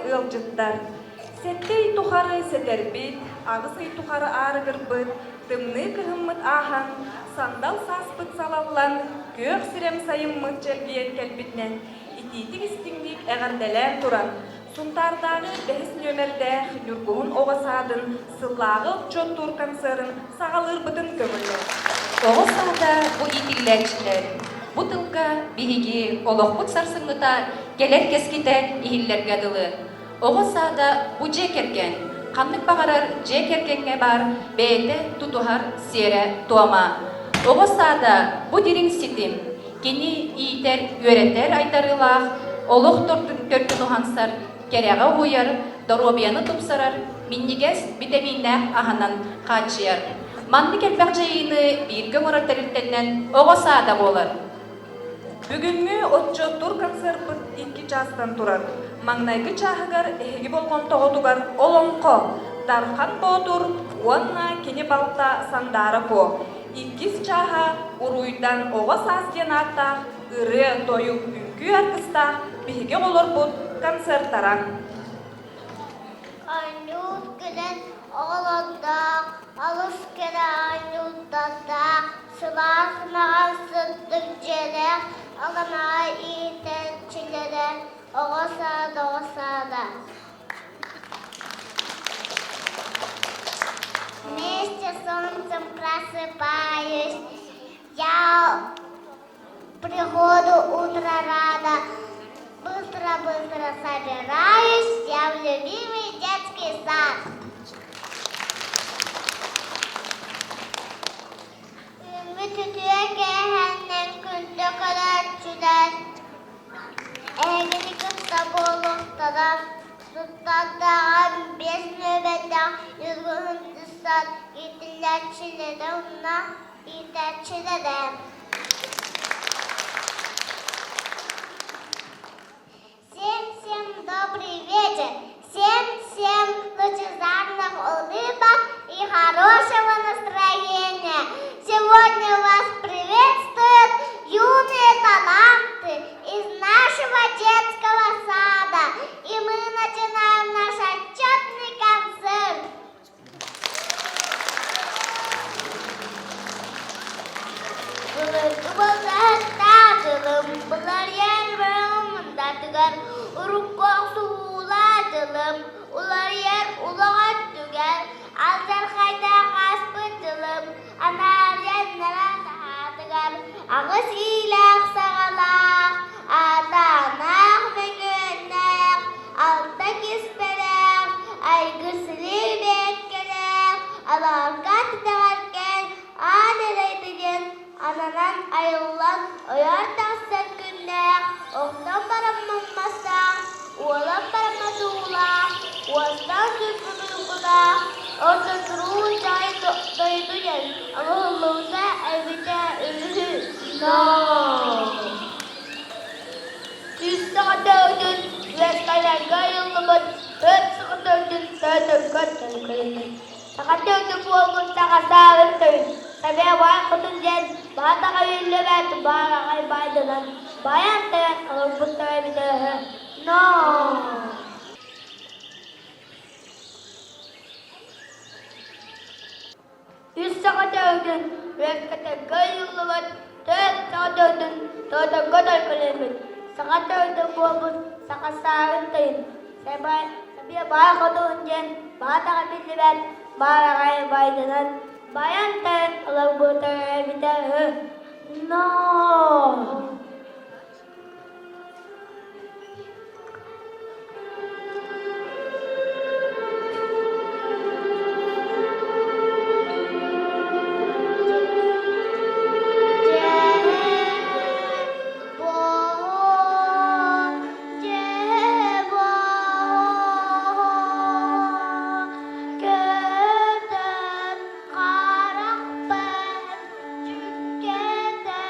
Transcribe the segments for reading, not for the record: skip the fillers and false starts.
ыалдьыттар! Сэттэ ый тухары сэтэрбит, аҕыс ый тухары аарыгырбыт, тымныы кыһыммыт ааһан, сандал сааспыт салаллан, күөх сирэм сайыммыт чэлгийэн кэлбитинэн итиитик-истиҥник эҕэрдэлээн туран, Сунтаардааҕы бэһис нүөмэрдээх Ньургуһун оҕо саадын сыллааҕы отчуоттуур концерын саҕалыырбытын көҥүллэт. Оҕо саада бу иитиллээччилэр бу тылга биһиги олохпут сарсыҥҥыта кэлэр кэскитэ иһиллэргэ дылы. Оҕо саада бу дьиэ кэргэн, ханнык баҕарар дьиэ кэргэҥҥэ баар бэйэтэ тутуһар сиэрэ-туома. Оҕо саада бу дириҥ ситим, Кини иитэр, үөрэтэр айдарыылаах, олох төрдүн уһансар, кэрэҕэ уһуйар, доруобуйаны тупсарар, минньигэс битэмииннээх аһынан хааччыйар. Маннык элбэх дьайыыны бииргэ оҥорор тэрилтэннэн оҕо саада буолар. Бүгүҥҥү отчуоттуур концерпыт икки чаастан турар. Маҥнайгы чааһыгар эһиги болҕомтоҕутугар Олоҥхо, Дархан Боотур уонна кини балта Сандаара Куо Иккис чааһа Уруйдан оҕо саас диэн ааттаах ырыа, тойук, үҥкүү аргыстаах биһиги оҕолорбут концертара. Оонньуур күлэн оҕолордоох, олус кэрэ оонньуурдардаах, сылаас маҕан сырдык дьиэлээх аламаҕай иитээччилэрэ оҕо саада оҕо саада. Вместе с солнцем просыпаюсь, я приходу утро рада. Быстро-быстро собираюсь, я в любимый детский сад. Үүммүт үтүө кээһэннэн күндү көрөөччүлэр, эһигини кытта буолуохтара Туттардаҕа биэс нүөмэрдээх Ньургуһун дьыссаат иитиллээччилэрэ уонна иитээччилэрэ. Всем-всем добрый вечер! Всем-всем лучезарных улыбок и хорошего настроения! Сегодня вас приветствуют юные таланты из нашего детского сада. И мы начинаем наш отчетный концерт. Былыргы былаһыттаатылым, быларыйар мындатыгар, урукку охсуһуулаатылым, уларыйар улах өттүгэр, алдьархайдаах ааспыт дьылым, анаарыйан нара таһаатыгар, аҕыс иилээх саҕалаах, аатанаах мөҥүөннээх, алта киспэлээх, айгыр-силии бэккэлээх, алаарга титэҕэркээн, аан эрэйдигин ананан айыллан ойор тахсар күннээх, охтон бараммын мастаах, уолан бараммат уулаах, уостан сүрбүт уйгулаах, орто туруу дьай дойду диэн оҥоһуллубута эбитэ үһү. Үс саха төрдүн үөскэлэргэ айыллыбыт, төрт саха төрдүн төөтөргө төлкөлөнөр. Саха төрдү буолбут саха саарын төрүт, Сабиа баай хотун диэн баатаҕа үүллүбэт баараҕай баайданан байан тайан олорбуттара эбитэ үһү. Но! Үс саха төрдүн үөскэтэргэ ыйыллыбыт, төрт саха төрдүн тооторго төлкөлөммүт, саха төрдө буолбут саха саарын тыйын, Сабиа баай хотун диэн баатаҕа биллибэт баараҕай байдынан байан тайан олорбуттара эбитэ үһү. Но! Харахпын дьүккэтэ.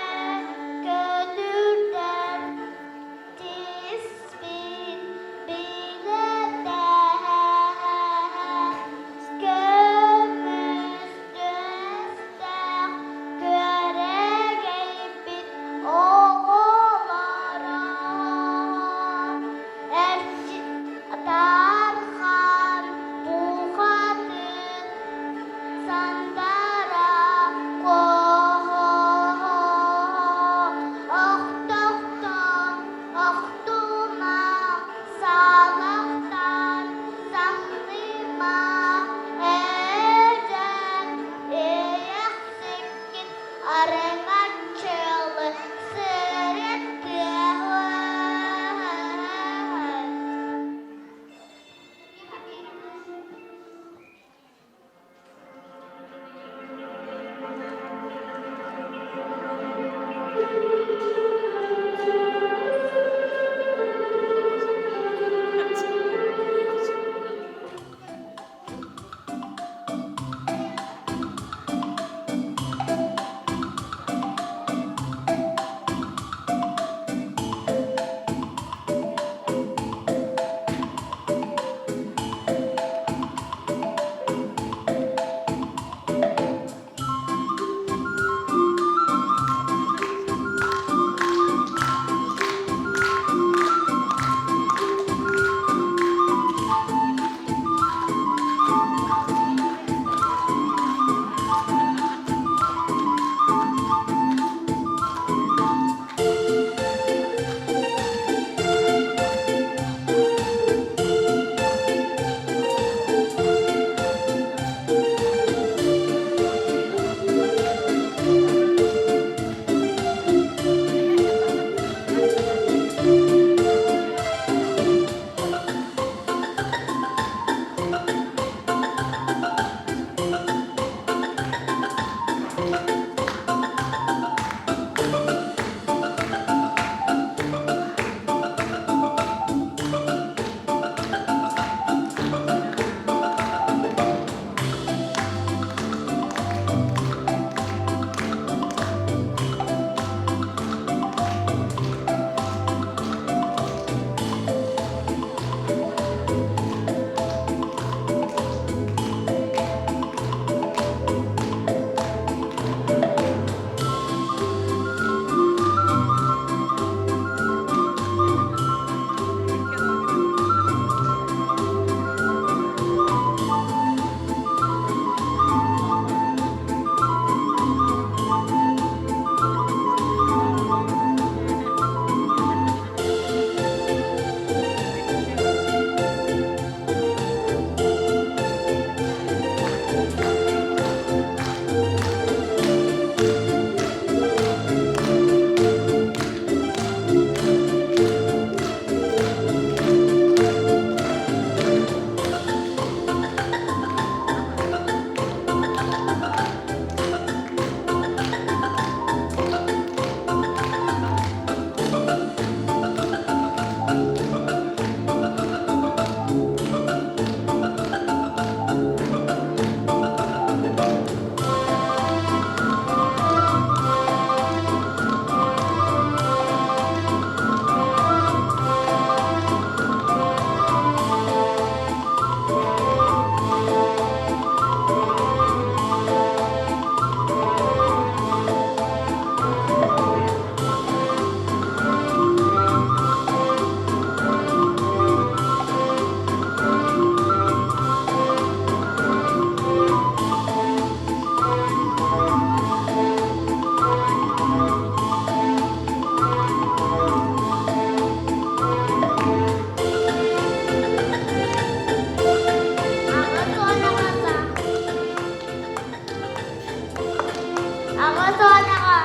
Аҕыс уонаҕа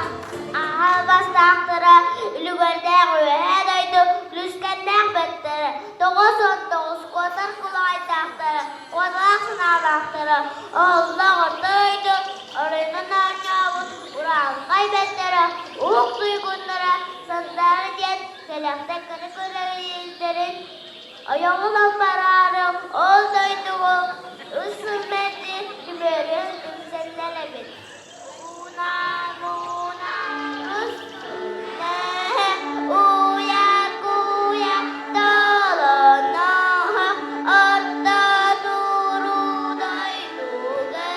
аһа бастаахтара үлүгэрдээх үөһээ дойду үлүскэннээх бэттэрэ, 99 куотар кулаҕайдаахтара, уоталаах санаалаахтара, оһоллоох орто дойду оройунан оонньообут урааҥхай бэттэрэ, уһук туйгуннара Сандаара диэн кэлэхтэн кыра көрөллөрүн ойоҕун бараары ол дойдуга үс сыл мэлдьи түмүөрүн түмсэллэр эбит. Уйа-куйа толоноһо орто туруу дойдуга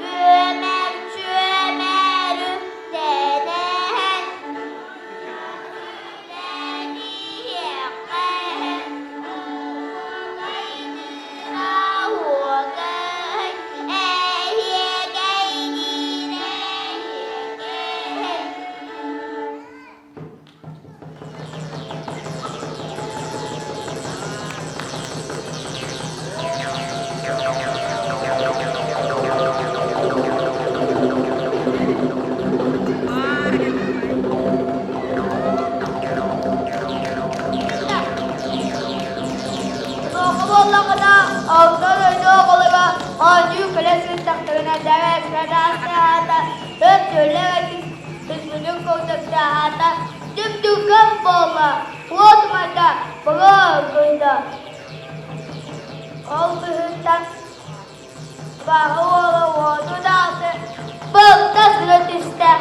Үөмэр чүөмэр үктэнэн Онуоха буоллаҕына, алта дойду оҕолоро оонньуу кэлэ сырыттахтарына дэрэс-аата өр түөлэ түспүтүн курдук аата түп-түргэн буолла, уот умайда, буруо оргуйда. Ол быһыттан Баҕа уола уоту даҕаты былтас гына түстэ.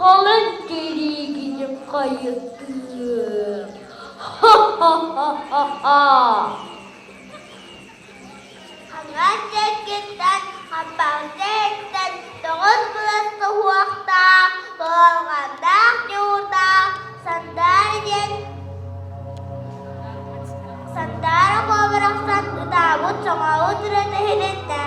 Халыҥ тириигиним хайытыым. Ха-ха-ха-ха-ха! Хаҥас диэкиттэн, хампаҕа диэкиттэн тоҕус былас суһуохтаах, туолҕаннаах ньуурдаах Сандаара диэн Сандаара куобарахсан ытаабыт соҥообут ырыата иһилиннэ.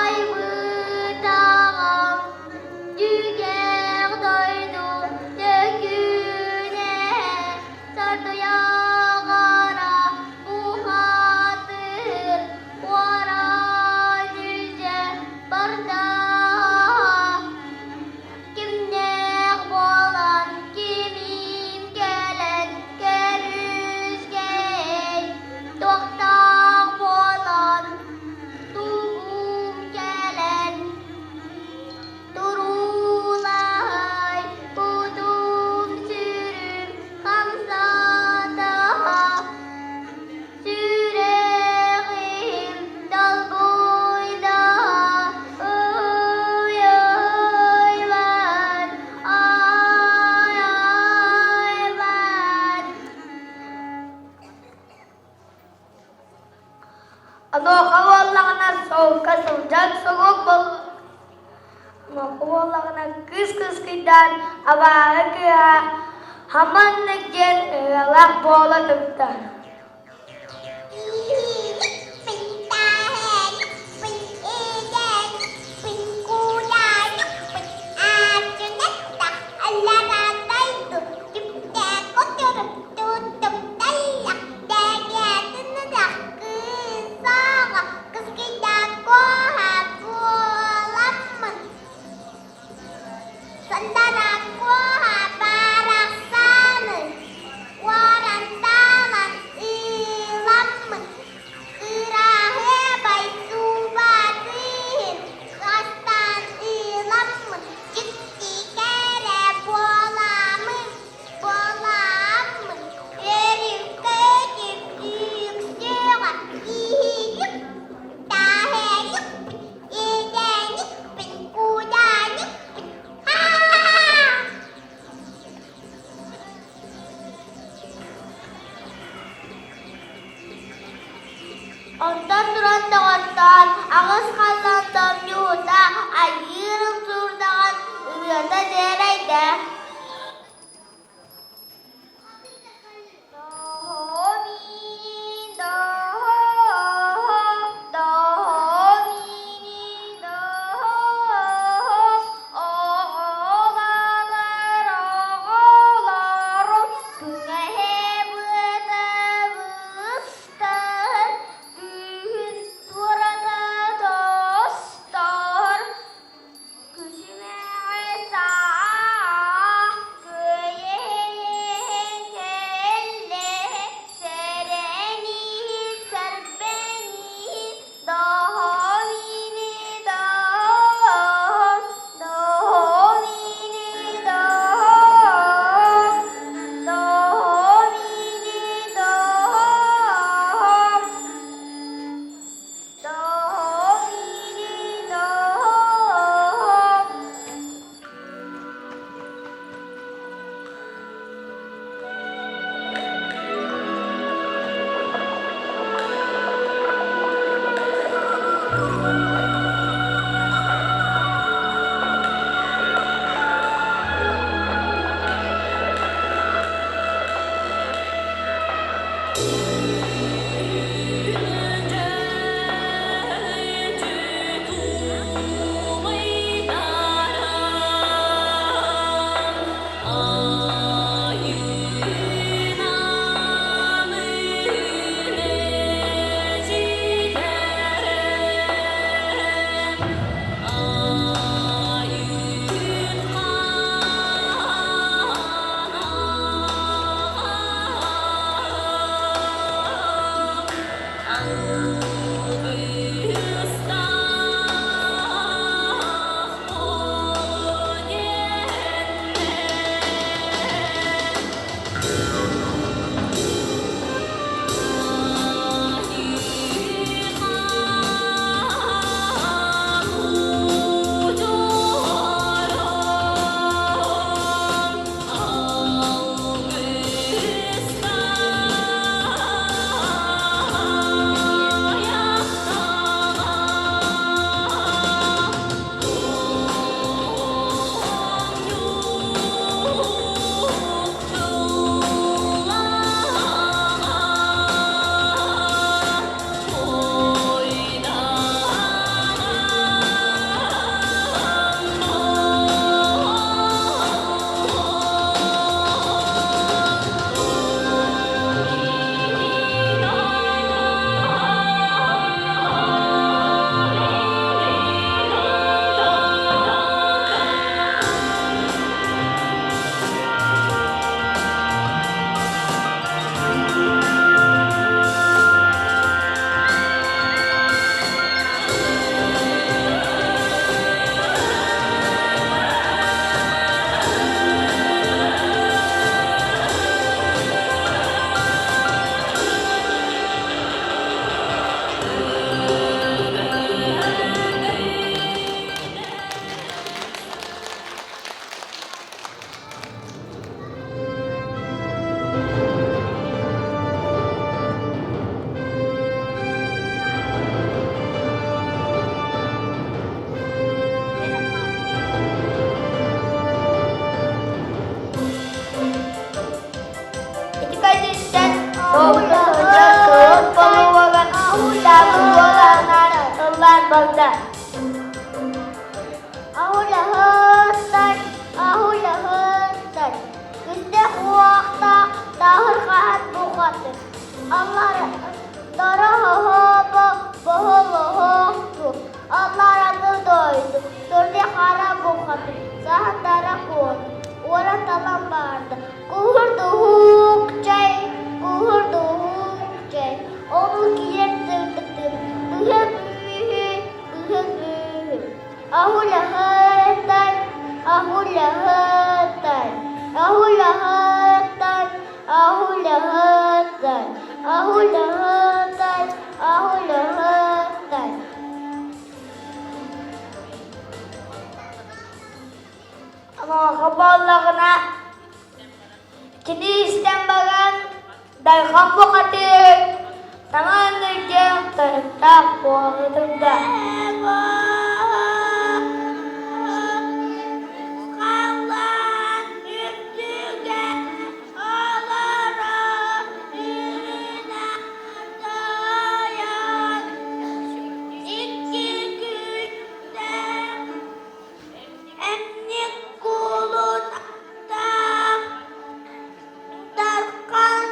Айбыт аҕам түгэх дойду төкүнэ сардыйаҕара бухатыр уоран илдьэ барда. Кимнээх буолан кимиин кэлэн көмүскэй, туохтаах буолан тугум кэлэн Туруулаһай кутум-сүрүм хамсаатаҕа, сүрэҕим долгуйдаҕа, ый-ый-бан, ай-ай-бан. Онуоха буоллаҕына солко сылдьан сорук Онуоха буоллаҕына кыыс кыскыйдаан абааһы кыыһа Хаманнык диэн ыалаах буола турда. турда. Аһылаһыттар, аһылаһыттар, күстэх уохтаах таһыр хаһан бухатын, аллара хоһобо боһолоһохту, аллараны дойду, төрдө хара бухатын, саһандара куоту, уора талан барды, куһурдуһук чай, куһурдуһук чай, ону киэр сырдыктын, быһа бүүһү, быһа бүүһү. Аһулаһыттар, аһулаһыттар, аһулаһыттар, аһулаһыттар, аһулаһыттар, аһулаһыттар. Онуоха буоллаҕына кини истэн баран Дархан бухатыыр саҥа өҥнөргө тойуктаах буола турда. Халлаан үрдүгэр олорор үрүнэ тойон икки күннээх эмньик кулун аттаах Дархан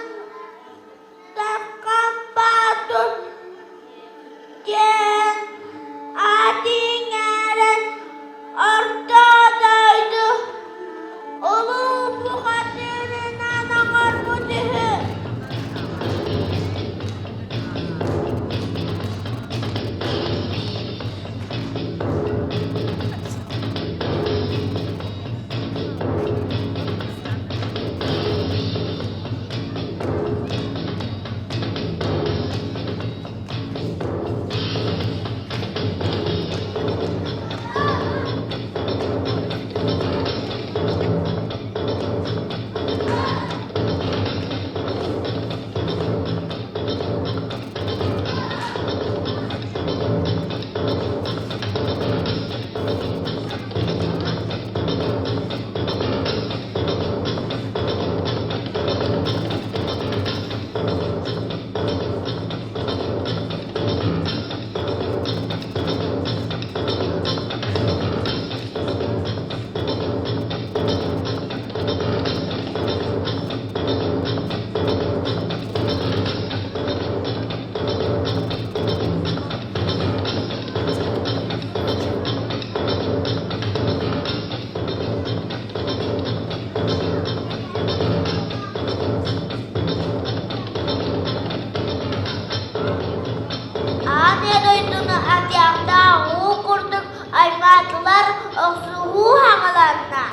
Дархан Баатыр диэн аат иҥэрэн Орто дойду улуу бухатыырынан оҥорбут үһү. Аан дойдуну атыйахтаах уу курдук аймаатылар, охсуһуу хаҥаланна.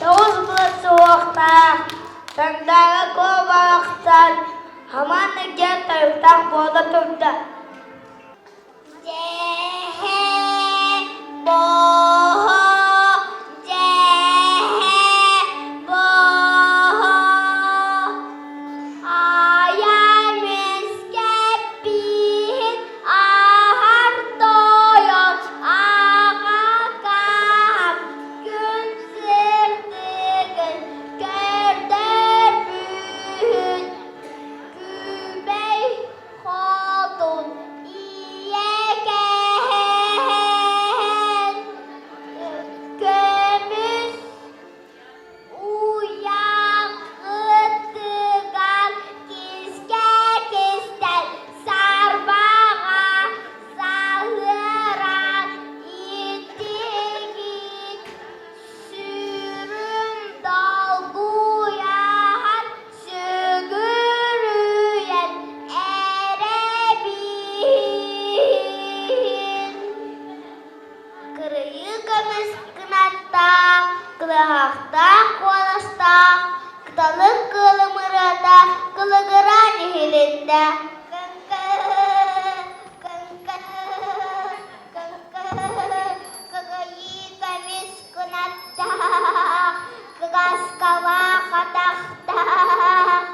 Тоҕус былыт суһуохтаах, Сандаара куобахтан хамаан диэн тойуктаах буола турда. Дьэһэ боһо дьэһэ боһо Айар үөскэппиһин аһар тойон аҕакаһам күн сырдыгын көрдөрбүһүн Күбэй хотун ийэкэһэн. Кыталык кыылым ырыата кылыгыраан иһилиннэ. Кыгыйыы көмүс кынаттаах, кыгаскалаах атахтаах,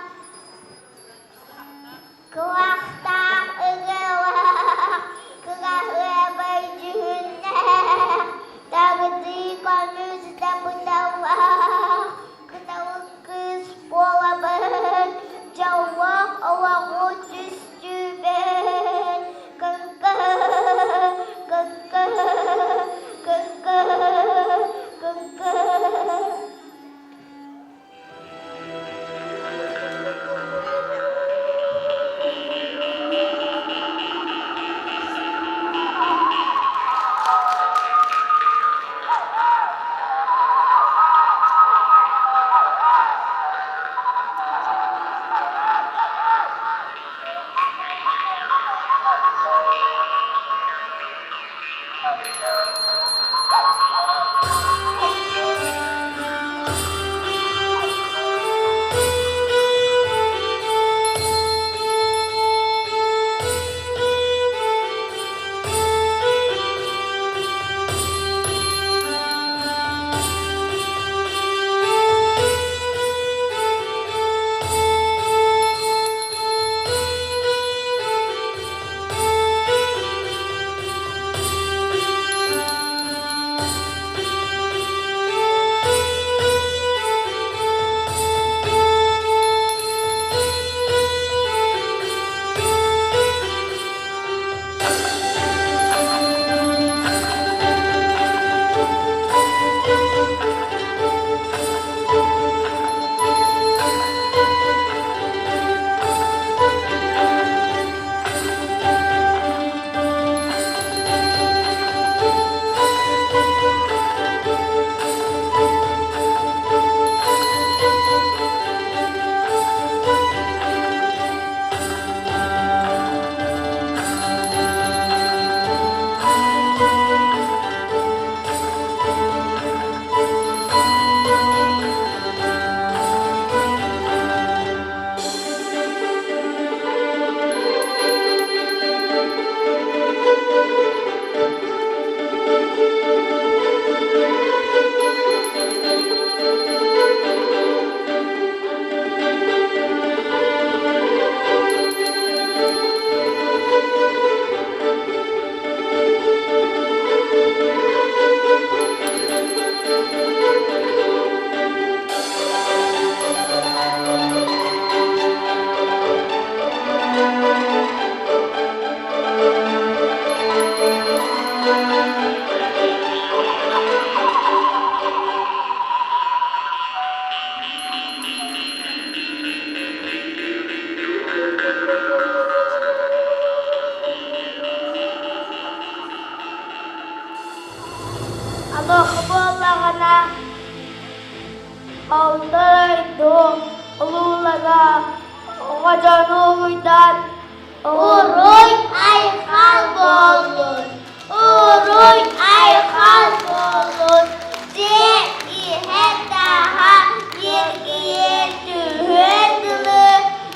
Кылахтаах ыгылаах, кыраһыабай дьүһүннээх, тардыы көмүс дабыдаллаах, кыталык кыыс буолабын, дьоллоох олоҕу түстүүбүн. Кыҥкы, кыҥкы, кыҥкы, кыҥкы. Онуоха буоллаҕына Алта дойду улуулара оҕо дьону уруйдаан Уруй айхал буоллун! Уруй айхал буоллун! Дьиэ иһэ-таһа ньиргийэр түһүөр дылы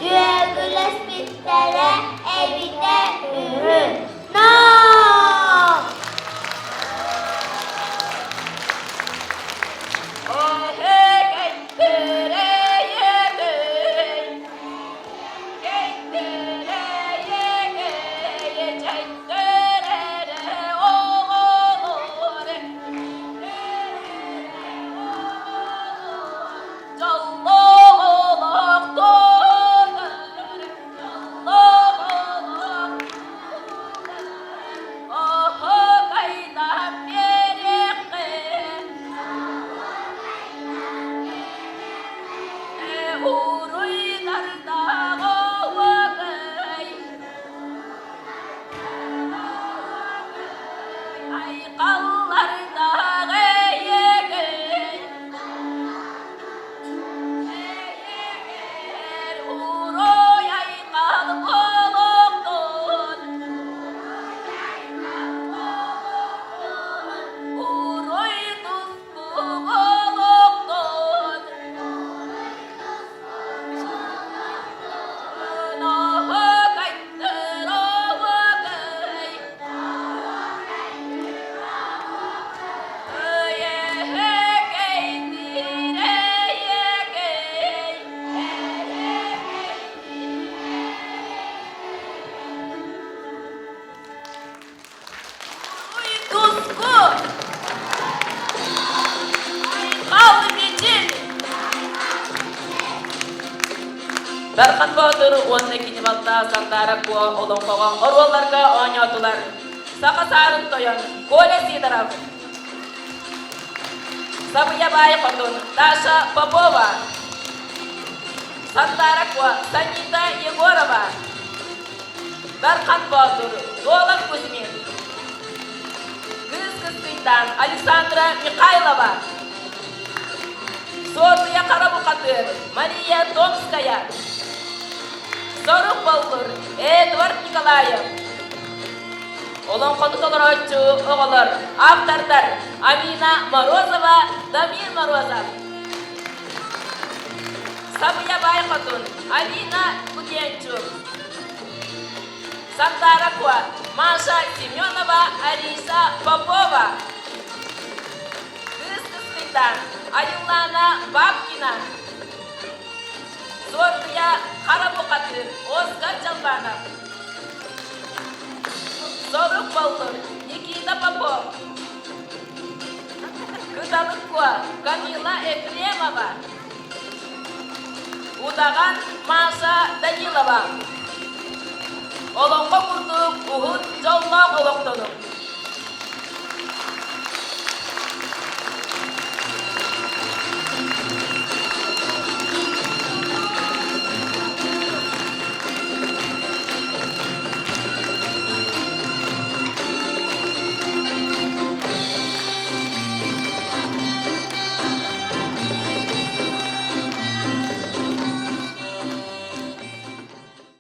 үөгүлэспиттэрэ эбитэ үһү. Ноо! Уруй туску олохтон! Дархан Боотур уонна кини балта Сандаара Куо олоҥхоҕо оруолларга оонньоотулар. Саха Саарын Тойон Коля Сидоров, Сабыйа Баай Хотун Даша Попова, Сандаара Куо Санита Егорова, Дархан Боотур Дуолан Кузьмин, Кыыс Кыскыйтан Александра Михайлова, Суотуйа Хара Бухатыыр Мария Томская, Сорук Боллур Эдуард Николаев, Олоҥхону толорооччу оҕолор, автордар Амина Морозова, Дамир Морозов, Сабыйа Баай Хотун, Алина Лукьянчук, Сандара Куа, Маша Семенова, Алиса Попова, Кыыс Кыскыйтан, Айыллаана Бабкина, Суордуйа Хара Бухатыыр, Оскар Чалбанов, Сорук Боллур, Никита Попов, Кыталык Куо, Камила Ефремова, Удаҕан Маша Данилова. Олоҥхо курдук уһун дьоллоох олохтонуҥ.